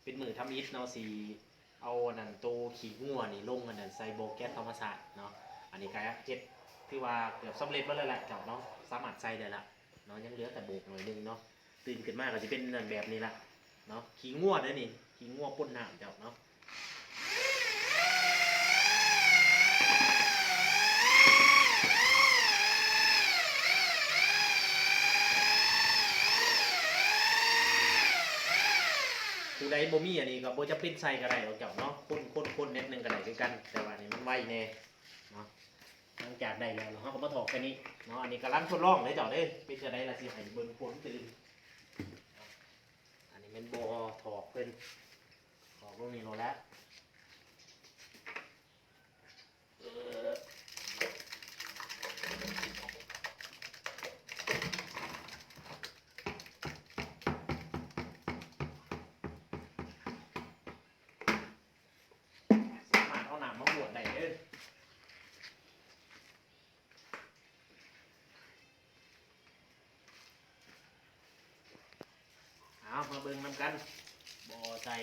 ເປັນມື້ທຳອິດເນາະ ຊິເອົາອັນນັ້ນ ໂຕຂີ້ງົວນີ້ລົງອັນນັ້ນ ໃສ່ບໍ່ແກັດທຳມະຊາດເນາະ. ອັນນີ້ກະເຮັດ ຖືວ່າເກືອບສຳເລັດມາແລ້ວແຫຼະເຈົ້າເນາະ ສາມາດໃສ່ໄດ້ລະເນາະ. ຍັງເຫຼືອແຕ່ໂບກໜ້ອຍໜຶ່ງເນາະ ຕື່ນຂຶ້ນມາກະຊິເປັນອັນນັ້ນແບບນີ້ລະເນາະ. ຂີ້ງົວເດີ້ນີ້ ຂີ້ງົວປົນນ້ຳເຈົ້າເນາະ. ຜູ້ໃດບໍ່ມີອັນນີ້ກະບໍ່ຈຳເປັນໃສ່ກະໄດ້ດອກເຈົ້າເນາະ ຄົນໆໆແໜ້ດໜຶ່ງກະໄດ້ຄືກັນ ແຕ່ວ່າອັນນີ້ມັນໄວແນ່ເນາະ. ຫຼັງຈາກໄດ້ແລ້ວ ເຮົາກະມາຖອກແຄ່ນີ້ເນາະ. ອັນນີ້ກຳລັງທົດລອງເດີ້ເຈົ້າເດີ້ ເປັນຈັ່ງໃດລະຊິໃຫ້ເບິ່ງຜົນຕື່ມ. ອັນນີ້ແມ່ນບໍ່ຖອກເພິ່ນ ຖອກລົງນີ້ໂລດແຫຼະ. ສາມາດເອົານ້ຳມາບວດໄດ້ເດີ້. ເອົາ ມາເບິ່ງນຳກັນ ບໍ່ໃສ່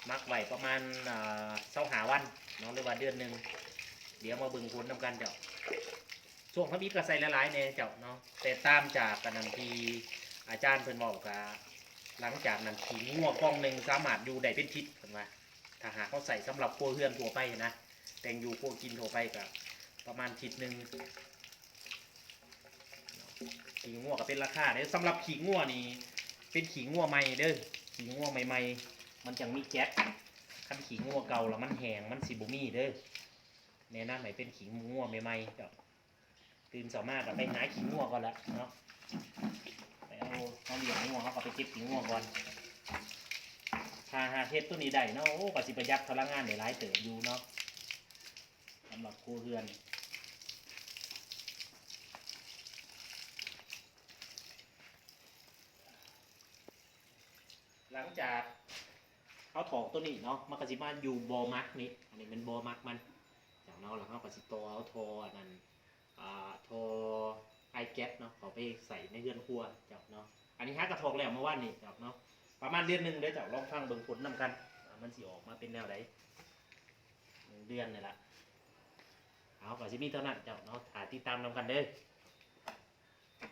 ໝັກໄວ້ປະມານ ເອີ ຊາວຫ້າວັນເນາະ ຫຼືວ່າເດືອນໜຶ່ງ. ດຽວມາເບິ່ງຜົນນຳກັນເຈົ້າ. ຊ່ວງທຳອິດກະໃສ່ຫຼາຍໆແດ່ເຈົ້າເນາະ ແຕ່ຕາມຈາກອັນນັ້ນທີ່ອາຈານເພິ່ນເວົ້າກະ ຫຼັງຈາກນັ້ນຂີ້ງົວກ່ອງໜຶ່ງສາມາດຢູ່ໄດ້ເປັນທິດເພິ່ນວ່າ ຖ້າຫາກເຮົາໃສ່ສຳລັບຄົວເຮືອນທົ່ວໄປຫັ້ນນະ ແຕ່ງຢູ່ຄົວກິນທົ່ວໄປກະປະມານທິດໜຶ່ງ. ຂີ້ງົວກະເປັນລາຄາເດີ້ ສຳລັບຂີ້ງົວນີ້ເປັນຂີ້ງົວໃໝ່ເດີ້ ຂີ້ງົວໃໝ່ໆມັນຈັ່ງມີແກັດ. ຄັນຂີ້ງົວເກົ່າລະມັນແຫ້ງ ມັນຊິບໍ່ມີເດີ້. ແນະນຳໃຫ້ເປັນຂີ້ງົວໃໝ່ໆເຈົ້າ. ຕື່ນເຊົ້າມາກະໄປຫາຂີ້ງົວກ່ອນລະເນາະ ໄປເອົາ ເຮົາລ້ຽງງົວເຮົາກະໄປເກັບຂີ້ງົວກ່ອນ. ຖ້າຫາກເຮັດໂຕນີ້ໄດ້ເນາະ ໂອ້ ກະຊິປະຢັດພະລັງງານໄດ້ຫຼາຍເຕີບຢູ່ເນາະ ສຳລັບຄົວເຮືອນ. ຫຼັງຈາກເຮົາຖອກໂຕນີ້ເນາະ ມັນກະຊິມາຢູ່ບໍ່ໝັກນີ້ ອັນນີ້ແມ່ນບໍ່ໝັກມັນເຈົ້າເນາະ. ລະເຮົາກະຊິຕໍ່ເອົາທໍ່ອັນນັ້ນ ອ່າ ທໍ່ໄອແກັດເນາະ ເຂົ້າໄປໃສ່ໃນເຮືອນຄົວເຈົ້າເນາະ. ອັນນີ້ຫາກະຖອກແລ້ວເມື່ອວານນີ້ເຈົ້າເນາະ ປະມານເດືອນໜຶ່ງເດີ້ເຈົ້າ. ລອງຟັງເບິ່ງຜົນນຳກັນວ່າມັນຊິອອກມາເປັນແນວໃດ ໜຶ່ງເດືອນນີ້ລະ. ເອົາ ກະຊິມີເທົ່ານັ້ນເຈົ້າເນາະ ຖ້າຕິດຕາມນຳກັນເດີ້.